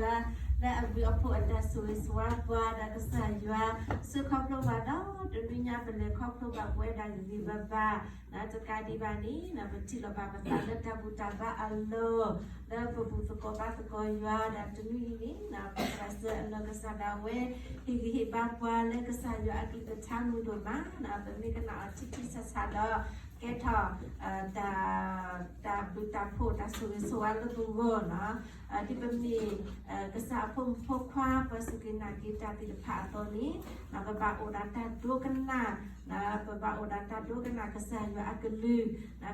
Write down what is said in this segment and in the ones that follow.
လၢအဘျုးအဖှိၣ်အတၢ်ဆိၣ်ဂ့ၤဆိၣ်ဝါပှၤဒီးကစၢ်ယွၤ ဆိၣ်ခီဖျိပှၤဒီး တနွံညါပလဲၤခီဖျိဘၣ်ပဝဲဒၣ်ဂ့ၤဂ့ၤဘၣ်ဘၣ် တကးဒံးဘၣ်န့ၣ် ပထံၣ်လိာ်ဘၣ်ပသးလၢတၢ်ဘူၣ်တၢ်ဘါအလီၢ် လၢပဘူၣ်သကိးဘါသကိးယွၤဒီးတနွံအံၤန့ၣ် ပသရၣ်စၢၤအနီၢ်ကစၢ်ဒၣ်ဝဲ ဟ့ၣ်ဂံၢ်ဟ့ၣ်ဘါပှၤလၢကစၢ်ယွၤအကလုၢ်ကထါမုၢ်ဒိၣ်မး ပမ့ၢ်ကနၣ်အီၤထံထံဆးဆးဒီး ကဲထီၣ် တၢ်ဘျုးတၢ်ဖှိၣ်တၢ်ဆိၣ်ဂ့ၤဆိၣ်ဝါလၢပဂီၢ်နီၤ ဒ်ပမ့ၢ် ကစၢ်အဖိမုၣ်ဖိခွါ ပှၤစူၢ်က့ၤနာ်က့ၤတၢ်သ့ၣ်တဖၣ်အသိးန့ၣ် ပဘၣ်အိၣ်ဒီးတၢ်ဒိကနၣ် ပဘၣ်အိၣ်ဒီးတၢ်ဒိကနၣ်ကစၢ်ယွၤအကလုၢ်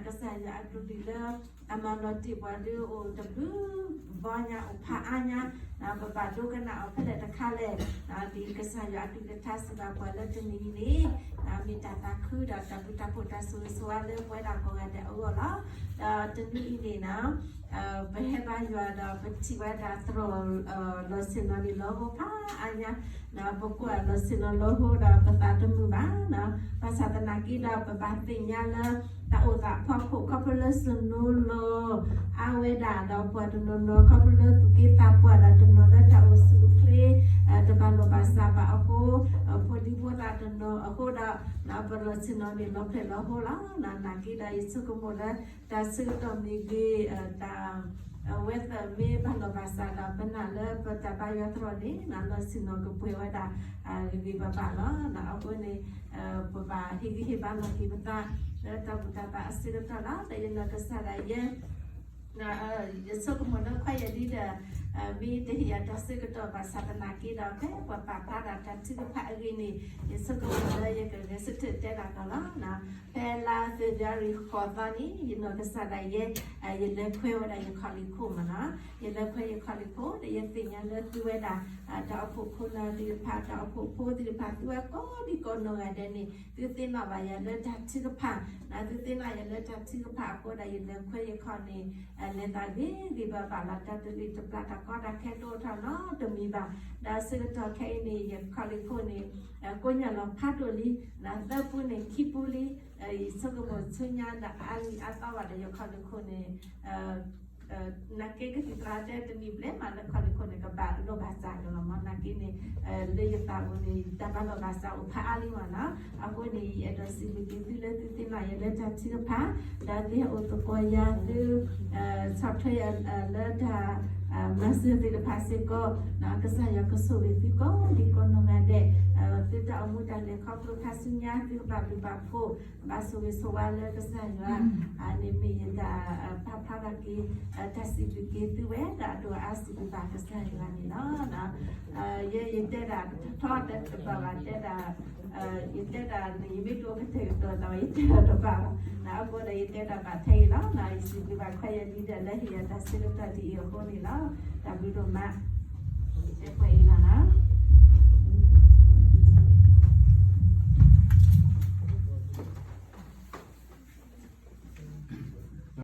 ကစၢ်ယွၤအကလုၢ်လၢ အမၤလီၤတ့ၢ်ပှၤဒုးအိၣ်တဘျုးဘီညါအိၣ်ဖးအါညါ ပဘၣ်ဒိကနၣ်အီၤဖဲလဲၣ်တခါလဲၣ် ဒ်ကစၢ်ယွၤအကလုၢ်ကထါစံးဘၣ်ပှၤလၢတနံၤအံၤန့ၣ် မ့ၢ်တၢ်သးခုဒီးတၢ်ဘျုးတၢ်ဖှိၣ်တၢ်ဆိၣ်ဂ့ၤဆိၣ်ဝါလၢပဝဲဒၣ်ကိးဂၤဒဲးအဂီၢ်လီၤ. ဒီးတနံၤအံၤန့ၣ်နီၤ ပဟဲဘါယွၤဒီးပထံၣ်ဝဲဒၣ်သရိာ် လီၤဆ့ၣ်နီၤန့ၣ်လီၤဟိဖးအါညါ ပကွၢ်လီၤဆ့ၣ်နီၤလီၤဟိဒီးပသးတမုာ်ဘၣ်နီၤ ဘၣ်ဆၣ်သနာ်က့ဒီးပဘၣ်သ့ၣ်ညါလၢ တၢ်အိၣ်သးအဖီခိၣ် ခီဖျိလၢစနိလီၤ အါဝဲဒၣ်ဒီးပှၤတနီၤနီၤ ခီဖျိလၢသူၣ်က့သးပှၢ်ဒီးတနီၤလၢတၢ်အိၣ်ဆူၣ်အိၣ်ချ့ တဘၣ်လိာ်ဘၣ်စးဘၣ်အဃိ ဖိဒံဖိသၣ်တနီၤအဃိဒီး ပလီၤဆ့ၣ်နီၤန့ၣ်လီၤဖျဲၣ်လီၤဟိလီၤ. နာ်က့ဒီးယဆိကမိၣ်လၢ တၢ်ဆၢကတီၢ်မ့ၢ်ဂ့ၤ တၢ် weather မ့ၢ်ဘၣ်လိာ်ဘၣ်စးဒီး ပနာ်လၢပတၢ်ဘါယွၤသရိာ်န့ၣ် လီၤဆ့ၣ်နီၤကပှဲၤဝဲဒၣ် ဂ့ၤဂ့ၤဘၣ်ဘၣ်လီၤ. အဃိန့ၣ် ပဘၣ်ဟ့ၣ်ဂံၢ်ဟ့ၣ်ဘါလီၤက့ၤပသး လၢတၢ်ဘူၣ်တၢ်ဘါအဆၢကတီၢ်လီၤ. ဒီးယနီၢ်ကစၢ်ဒၣ်ယဲ ယဆိကမိၣ်လၢခီယဲၢ်ဒ်ဒီး မ့ၢ်တဟ့ၣ်ယၤတၢ်ဆၢကတီၢ်ဘၣ်ဆၣ်သနာ်က့ဒီး ဖဲပှၤပာ်ဖျါဒၣ်တၢ်ထုကဖၣ်အဂ့ၢ်န့ၣ် ယဆိကမိၣ်လၢယကဂဲၤဆၢထၢၣ်တဲဒၣ်ကီးလီၤ. ဖဲလါ February ဃိးသီန့ၣ် ယနီၢ်ကစၢ်ဒၣ်ယဲ ယလဲၤခွဲဝဲဒၣ်ယခီၣ်လ့ၣ်ခိၣ်မးနီၤ ယလဲၤခွဲယခီၣ်လ့ၣ်ခိၣ် ဒီးယသ့ၣ်ညါလၢသုဝဲဒၣ် တၢ်အိၣ်ဖှိၣ်ဖိလၢသ့ၣ်တဖၣ် တၢ်အိၣ်ဖှိၣ်ဖိသ့ၣ်တဖၣ် သုဝဲကိးဒံကိးနီၢ်ဂၤဒဲးန့ၣ် သုသ့ၣ်နီၣ်ဘၣ်ယၤလၢတၢ်ထုကဖၣ် သုသ့ၣ်နီၣ်ယၤလၢတၢ်ထုကဖၣ်အဃိဒီး ယလဲၤခွဲယခီၣ်န့ၣ် လဲၤသးဂ့ၤဂ့ၤဘၣ်ဘၣ်လီၤ. တၢ်တလံၣ်တပျၢ်တၢ်ကီတၢ်ခဲတအိၣ်ထီၣ်နီတမံၤဘၣ်. ဒီးဆၢကတီၢ်ခဲအံၤန့ၣ် ယခီၣ်လ့ၣ်ခိၣ်န့ၣ် ကိးညါလီၤဖးဒိၣ်လံ သၢပူန့ၣ်ခံပူလံ ယဆိကမိၣ်ဆူညါဒီးအါလံအါသီဘၣ်ဒီး ယခီၣ်လ့ၣ်ခိၣ်န့ၣ် နာ်က့ကသံၣ်သရၣ်တဲတနံၤဘျဲၣ်မးလၢခီၣ်လ့ၣ်ခိၣ်န့ၣ် ကဘၣ်လိာ်ဘၣ်စးကလီၤမး နာ်က့န့ၣ် လၢယသးပူၤန့ၣ် တၢ်ဘၣ်လိာ်ဘၣ်စးအိၣ်ဖးအါလံမးနီၤ. အဃိန့ၣ် ယအဲၣ်ဒိးစံးဘျုးက့ၤသုလၢသုသ့ၣ်နီၣ်ယၤလၢတၢ်ထုကဖၣ် ဒီးသုဟဲအိၣ်သကိးယၤသု ဆီၣ်ထွဲယၤလၢတၢ် မၤစၢၤသ့ၣ်တဖၣ်စ့ၢ်ကီး ကစၢ်ယွၤကဆိၣ်ဂ့ၤသုကိးဒံကိးနီၢ်ဂၤဒဲး သုတၢ်အိၣ်မူတၢ်လဲၤခီဖျိခါဆူညါ သုကဘၣ်ဘျုးဘၣ်ဖှိၣ် ဘၣ်ဆိၣ်ဂ့ၤဆိၣ်ဝါလၢကစၢ်ယွၤ န့ၣ်မ့ၢ်ယတၢ်ပာ်ဖျါထီၣ်က့ၤ တၢ်စံးဘျုးက့ၤသုဝဲဒၣ်အဒိၣ်အါစံးဘျုးဘၣ်ကစၢ်ယွၤန့ၣ်လီၤ. ယဲယတဲဒၣ်ထီတဘၣ်ဘၣ်တဲဒၣ် ယတဲဒၣ်န့ၣ် ယမ့ၢ်တအိၣ်ကတဲာ်ကတီၤသးဘၣ် ယတဲဒၣ်တဘၣ်ဘၣ် အဃိဒီးယတဲဒၣ်ဘၣ်ထဲအံၤလီၤ. ယစံးဘျုးဘၣ်ခီယဲၢ်ဒ်ဒီးလၢဟ့ၣ်ယၤတၢ်ဆၢကတီၢ်ဒ်အံၤအဃိန့ၣ်လီၤ. တၢ်ဘျုးဒိၣ်မး တဲပှဲၤအံၤလီၤနီၤ.